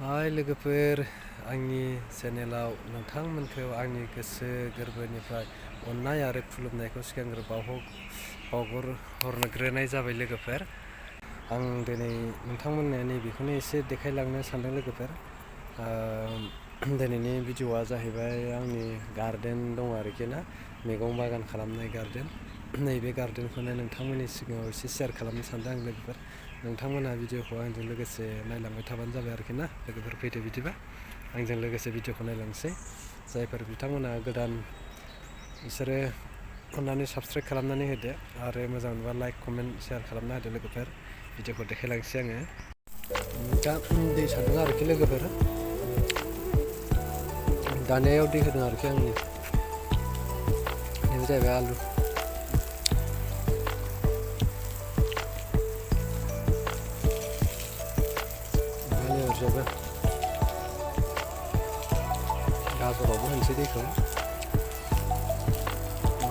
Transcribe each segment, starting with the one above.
हाय लोगोफोर आंनि चेनेलाव नोंथांमोनखौ आंनि गोसो गोरबोनिफ्राय अननाय आरो खुलुमनायखौ सिगांग्रो बावहरग्रोनाय जाबाय लोगोफोर। आं दिनै नोंथांमोननो नैबेखौनो एसे देखायलांनो सानदों लोगोफोर। दिनैनि भिडिअ'आ जाहैबाय आंनि गार्डेन दं आरोखि ना, मैगं बागान खालामनाय गार्डेन। नैबे गार्डेनखौनो नोंथांमोननि सिगाङाव एसे शेयार खालामनो सानदों आं लोगोफोर। नोंथांमोनहा भिडिअ'खौ आंजों लोगोसे नायलांबाय थाबानो जाबाय आरोखि ना लोगोफोर। फैदो बिदिबा आंजों लोगोसे भिडिअ'खौ नायलांसै। जायफोर बिथांमोनहा गोदान बिसोरो अननानै साबस्क्राइब खालामनानै होदो आरो मोजां नुबा लाइक कमेन्ट शेयार खालामना होदो लोगोफोर। भिडिअ'खौ देखायलांसै आङो। दा दै सारदों आरोखि लोगोफोर, दानियाव दै होदों आरोखि आंनि। बेनो जाहैबाय आलु। ओरैजायबो गाजरावबो होनोसै दैखौ।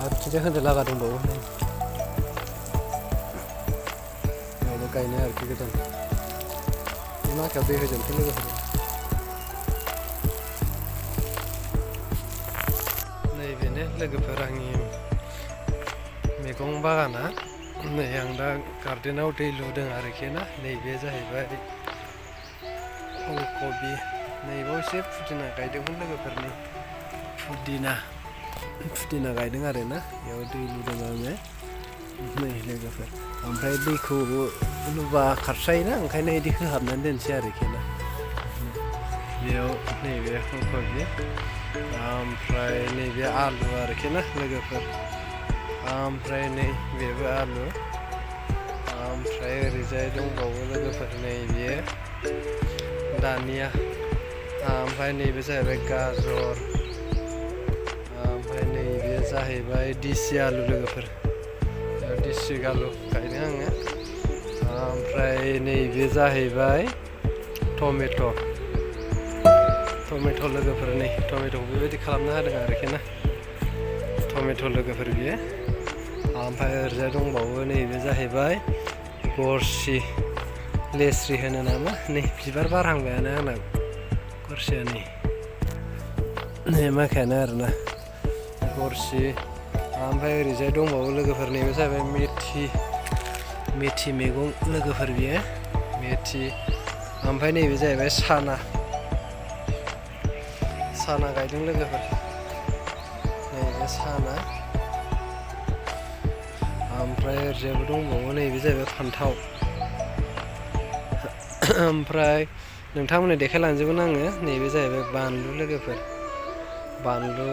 आरो बिथिंजाय होनो लागा दंबावो, बेयावबो गायनाय आरोखि गोदान। बे माखायाव दै होजोबनोसै लोगोफोर। नैबेनो लोगोफोर आंनि मैगं बागाना। नै आं दा गार्डेनाव दै लुदों आरोखि ना। नैबे जाहैबाय फुलकबि। नैबाव एसे फुदिना गायदोंमोन लोगोफोरनि। फुदिना गायदों आरो ना, बेयाव दै लुदों आङो। नै लोगोफोर, ओमफ्राय दैखौ लुबा खारस्रायोना, ओंखायनो बिदि होहाबनानै दोनसै आरोखि ना। बेयाव नैबे फुलकबि, ओमफ्राय नैबे आलु आरोखि ना लोगोफोर। ओमफ्राय नै बेबो आलु। ओमफ्राय ओरैजाय दंबावो लोगोफोर नैबे दानिया। ओमफ्राय नैबे जाहैबाय गाजर। ओमफ्राय नैबे जाहैबाय दिसि आलु लोगोफोर। दिसि आलु गायदों आङो। ओमफ्राय नैबे जाहैबाय टमेट'। लोगोफोर, नै टमेट'खौ बेबायदि खालामना होदों आरोखि ना। टमेट' लोगोफोर बियो। ओमफ्राय ओरैजाय दंबावो नैबे जाहैबाय गरसि, लेस्रि होनो नामा। नै बिबार बारहांबायानो आंना गरसिया। नै माखायानो आरोना गरसि। ओमफ्राय ओरैजाय दंबावो लोगोफोर, नैबे जाहैबाय मेथि मैगं लोगोफोर बियो, मेथि। ओमफ्राय नैबे जाहैबाय साना गायदों लोगोफोर, नैबे साना। ओमफ्राय ओरैजायबो दंबावो, नैबे जाहैबाय फान्थाव। ओमफ्राय नोंथांमोननो देखायलांजोबगोन आङो। नैबे जाहैबाय बानलु लोगोफोर, बानलु।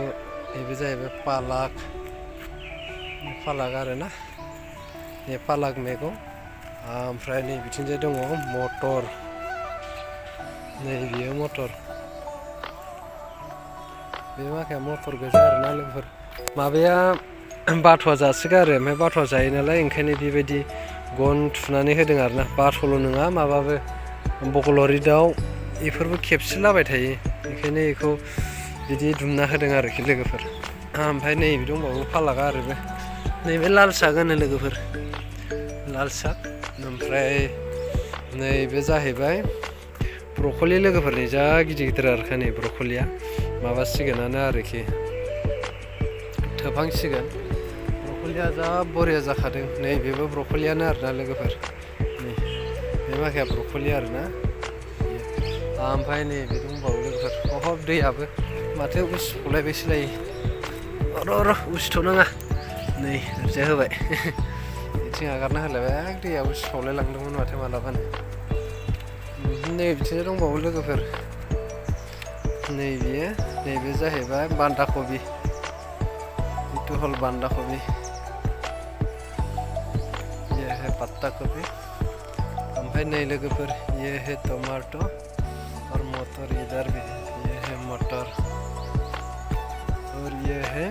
नैबे जाहैबाय पालाक आरोना, बे पालाक मैगं। ओमफ्राय नै बिथिंजाय दङ मटर। नै बियो मटर। बे माखाया मटर गोजा आरोना लोगोफोर। माबाया बाथ'आ जासोगारो, ओमफ्राय बाथ'आ जायो नालाय, ओंखायनो बेबायदि गन थुनानै होदों आरोना। बाथ'ल' नङा, माबाबो बगलरि दाउ, बेफोरबो खेबसिलाबाय थायो। बेखायनो बेखौ बिदि दुमना होदों आरोखि लोगोफोर। ओमफ्राय नैबे दंबावो पालाकआ आरोबो। नैबे लाल साग होनो लोगोफोर, लाल साग। ओमफ्राय नैबे जाहैबाय ब्रक'लि लोगोफोरनि। जा गिदिर गिदिर आरोखि नै ब्रक'लिया। माबासिगोनानो आरोखि, थोबहांसिगोन। ब्रक'लिया जा बरिया जाखादों। नैबेबो ब्रक'लियानो आरोना लोगोफोर। नै बे माखाया ब्रक'लि आरोना। ओमफ्राय नैबे दंबावो लोगोफोर, दैयाबो माथो उसिफावलायबायसोलायो। र' उसिथ' नाङा। नै ओरैजाय होबाय। बिथिं आगारना होलायबाय। दैया उसिफावलाय लांदोंमोन माथो मालाबानो। नै बिथिंजाय दंबावो लोगोफोर, नैबे जाहैबाय बान्दा कबि, हल बान्दा कबि। ये है पत्ता कबि। ओमफ्राय नै लोगोफोर, ये है टमाट' और मटर। इधर भी ये है मटर और ये है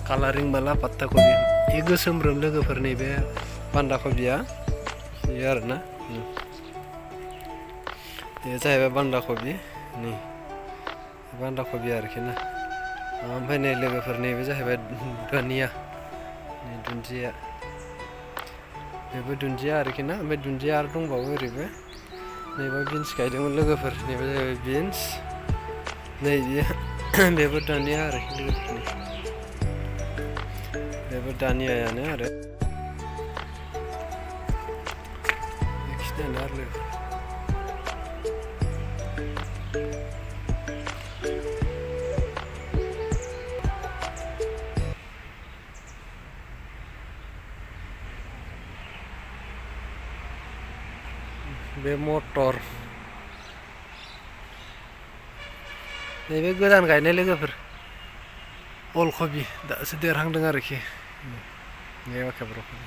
कालारिं वाला पत्ता कबि। ये गोसोमब्रोम लोगोफोर, नैबे बान्दा कबिया बेयो आरोना। बे जाहैबाय बान्दा कबि। नै बान्दा कबि आरोखि ना। ओमफ्राय नै लोगोफोर, नैबे जाहैबाय दुन्दिया, नै दुन्दिया। बेबो दुन्दिया आरोखि ना। ओमफ्राय दुन्दिया आरो दंबावो ओरैबो, नैबा बिन्स गायदोंमोन लोगोफोर नैबे जाहैबाय बिन्स नै बेबो दानिया आरो लोगोफोरनि बेबो दानियायानो आरो बेखिनियानो आरो लोगोफोर बे मटर नैबे गोदान गायनाय लोगोफोर अलकबि दासो देरहांदों आरोखि बे बाख्या ब्रकलि